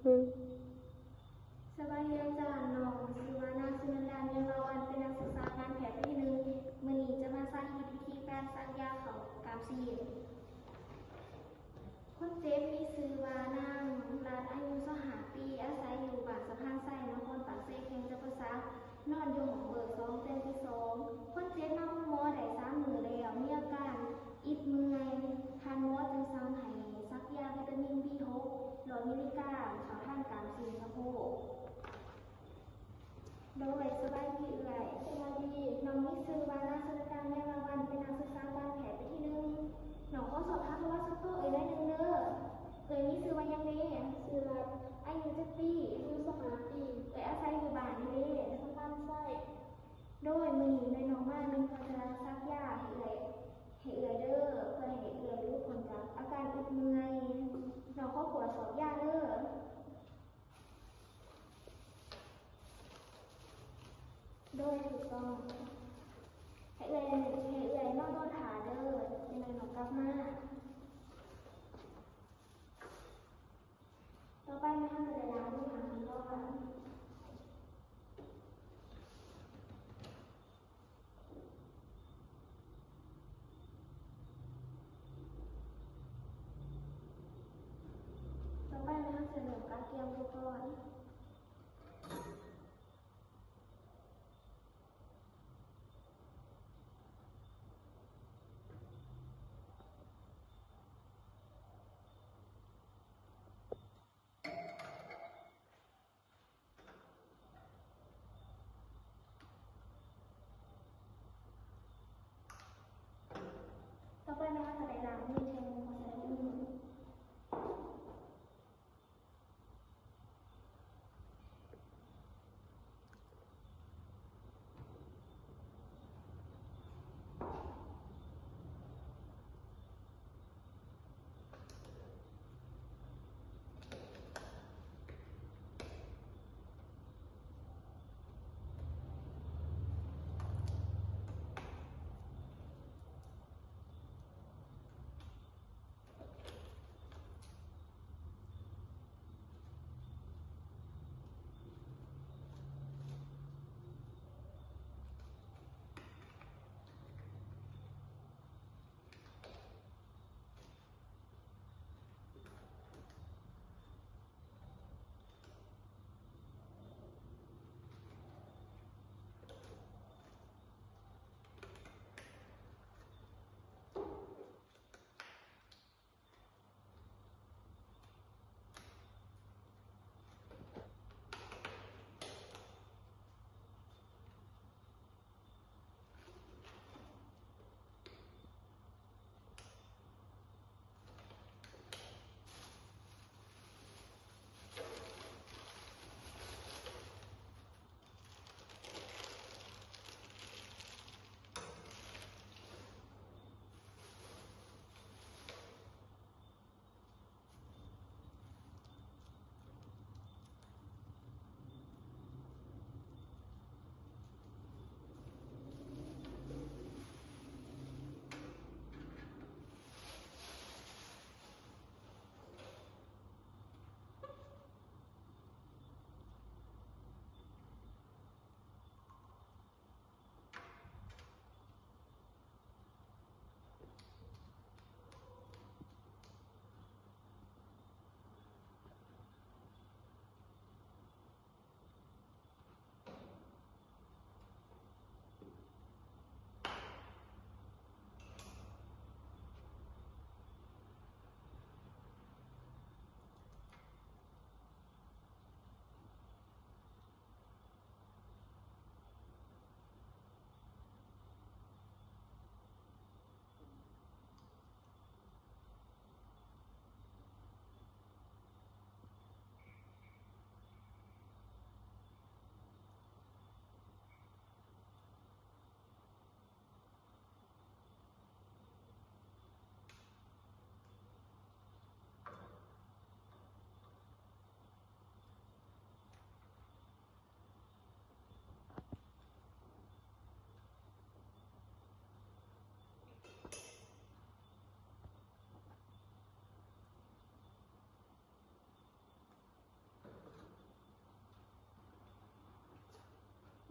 ສະບາຍດີອາຈານ, ນ້ອງຊື່ວ່ານາງສຸນັນດາ ເນວາວັນ ເປັນນັກສຶກສາການແພດປີທີໜຶ່ງ. ມື້ນີ້ຈະມາສາທິດວິທີການສັກຢາເຂົ້າກາມຊີ້ນ. ຄົນເຈັບມີຊື່ວ່ານາງລັດ ອາຍຸຊາວຫ້າປີ ອາໄສຢູ່ບ້ານສະພານໄຊ ນະຄອນປາກເຊ ແຂວງຈຳປາສັກ, ນອນຢູ່ຫ້ອງເບີສອງ ຕຽງທີສອງ. ຄົນເຈັບມາໂຮງໝໍໄດ້ສາມມື້ແລ້ວ ມີອາການອິດເມື່ອຍ, ທ່ານໝໍຈຶ່ງສັ່ງໃຫ້ສັກຢາວິຕາມິນບີຫົກ ຮ້ອຍມິລລີກຣາມ ເຂົ້າທາງກ້າມຊີ້ນສະໂພກ. ໂດຍ ສະບາຍດີເອື້ອຍ. ສະບາຍດີ. ນ້ອງມີຊື່ວ່ານາງ ສຸນະການ ແນວາວັນ ເປັນນັກສຶກສາການແພດປີທີໜຶ່ງ. ນ້ອງຂໍສອບຖາມປະຫວັດສ່ວນຕົວເອື້ອຍໜ້ອຍໜຶ່ງເດີ. ເອື້ອຍມີຊື່ວ່າຫຍັງເດ? ຊື່ລັດ. ອາຍຸຈັກປີ? ອາຍຸຊາວຫ້າປີ. ເອື້ອຍອາໄສຢູ່ບ້ານໃດເດ? ສະພານໄຊ. ໂດຍ ມື້ນີ້ເອື້ອຍນ້ອງມາແມ່ນເພື່ອຈະສັກຢາໃຫ້ເອື້ອຍ ໃຫ້ເອື້ອຍເດີ ເພື່ອໃຫ້ເອື້ອຍຫຼຸດພົ້ນຈາກອາການອິດເມື່ອຍ. ນ້ອງຂໍກວດສອບຢາເດີ. ໂດຍ ຖືກຕ້ອງ. ໃຫ້ເອື້ອຍ ໃຫ້ເອື້ອຍນອນລໍຖ້າເດີ ຈັກໜ້ອຍນ້ອງກັບມາ. ຕໍ່ໄປແມ່ນເຮົາຈະໄດ້ລ້າງມືໃຫ້ເຮົາກ່ອນ. ຕໍ່ໄປແມ່ນເຮົາຈະເລີ່ມກະກຽມອຸປະກອນ. ຕໍ່ໄປແມ່ນເຮົາຈະໄດ້ລ້າງມືໃຊ້ນ້ຳຂອງສະໄລມື. ເ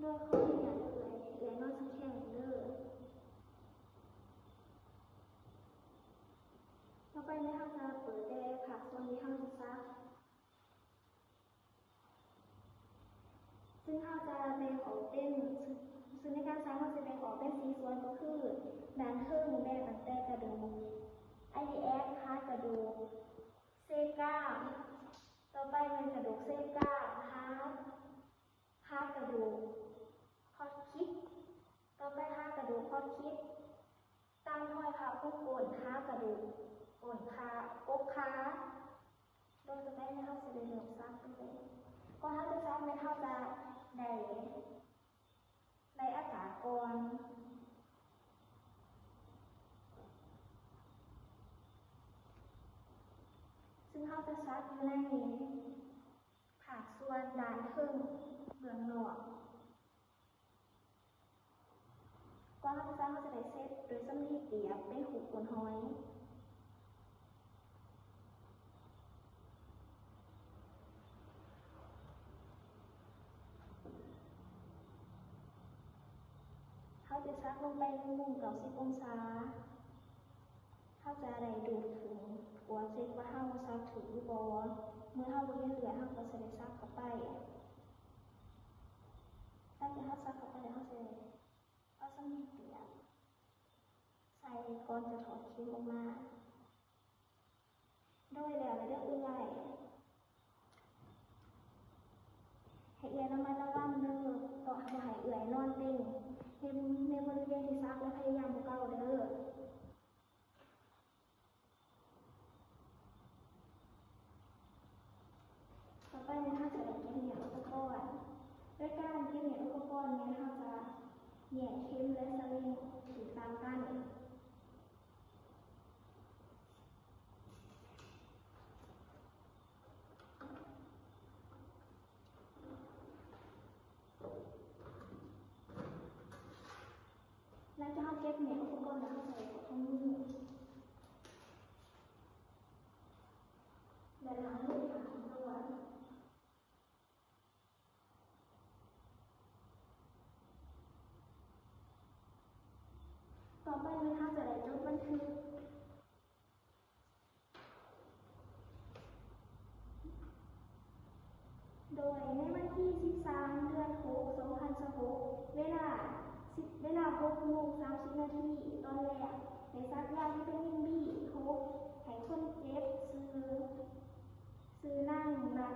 ໂດຍ ຂໍອະນຸຍາດເດີ ເອື້ອຍ ເອື້ອຍນອນຊິແຂງເດີ. ຕໍ່ໄປແມ່ນເຮົາຈະເປີດແຕ່ພາກສ່ວນທີ່ເຮົາຈະສັກ. ຊຶ່ງເຮົາຈະແບ່ງອອກເປັນ ຊຶ່ງໃນການສັກເຮົາຈະແບ່ງອອກເປັນສີ່ສ່ວນ ກໍຄື ດ້ານເທິງແບ່ງຕັ້ງແຕ່ກະດູກ ไอเอแอค ຫາກະດູກ เซกล้าม ຕໍ່ໄປແມ່ນກະດູກ เซกล้าม ຫາ ຫາກະດູກ คอคคิก ຕໍ່ໄປຫາກະດູກ คอคคิก ຕາມຮອຍພະໂຄງກົ້ນ ຫາກະດູກກົ້ນຂາ ກົກຂາ. ໂດຍ ຕໍ່ໄປແມ່ນເຮົາຈະໄດ້ເລີ່ມສັກເລີຍ. ກ່ອນເຮົາຈະສັກແມ່ນເຮົາຈະໄດ້ ໄດ້ອາກາດກ່ອນ. ຊຶ່ງເຮົາຈະສັກຢູ່ໃນພາກສ່ວນດ້ານເທິງເບື້ອງນອກ. ກ່ອນເຮົາຈະສັກ ເຮົາຈະໄດ້ເຊັດໂດຍສຳລີປຽກເປັນຮູບກົ້ນຫອຍ. ເຮົາຈະສັກລົງໄປໃນມຸມເກົ້າສິບອົງສາ. ເຮົາຈະໄດ້ດູດຂຶ້ນ ກວດເຊັກວ່າເຮົາສັກຖືກຫຼືບໍ່. ເມື່ອເຮົາບໍ່ເຫັນເລືອດ ເຮົາກໍຈະໄດ້ສັກເຂົ້າໄປ. ຫຼັງຈາກເຮົາສັກເຂົ້າໄປແລ້ວ ເຮົາຈະໄດ້ເອົາສຳລີປຽກໃສ່ ກ່ອນຈະຖອດເຂັມອອກມາ. ໂດຍ ແລ້ວລະເດີເອື້ອຍ. ໃຫ້ເອື້ອຍລະມັດລະວັງເດີ ຕ້ອງບໍ່ໃຫ້ເອື້ອຍນອນເຕັງໃນ ໃນບໍລິເວນທີ່ສັກ ແລະ ພະຍາຍາມບໍ່ເກົາເດີ. ຕໍ່ໄປແມ່ນເຮົາຈະໄດ້ເກັບມ້ຽນອຸປະກອນ. ໂດຍການເກັບມ້ຽນອຸປະກອນແມ່ນເຮົາຈະແຍກເຂັມ ແລະ ສະລິງຖືກຕາມກັນ. ຫຼັງຈາກເຮົາເກັບມ້ຽນອຸປະກອນແລ້ວ ເຮົາຈະໄດ້ຖອດຖົງມື ແລະ ລ້າງມືຢ່າງຖາວອນ. ຕໍ່ໄປແມ່ນເຮົາຈະໄດ້ຈົດບັນທຶກ. ໂດຍໃນວັນທີສິບສາມ ເດືອນຫົກ ສອງພັນຊາວຫົກ ເວລາສິບ ເວລາຫົກໂມງສາມສິບນາທີ ຕອນແລງ ໄດ້ສັກຢາວິຕາມິນ ບີຫົກ ໃຫ້ຄົນເຈັບ ຊື່ ຊື່ນາງ ນັດ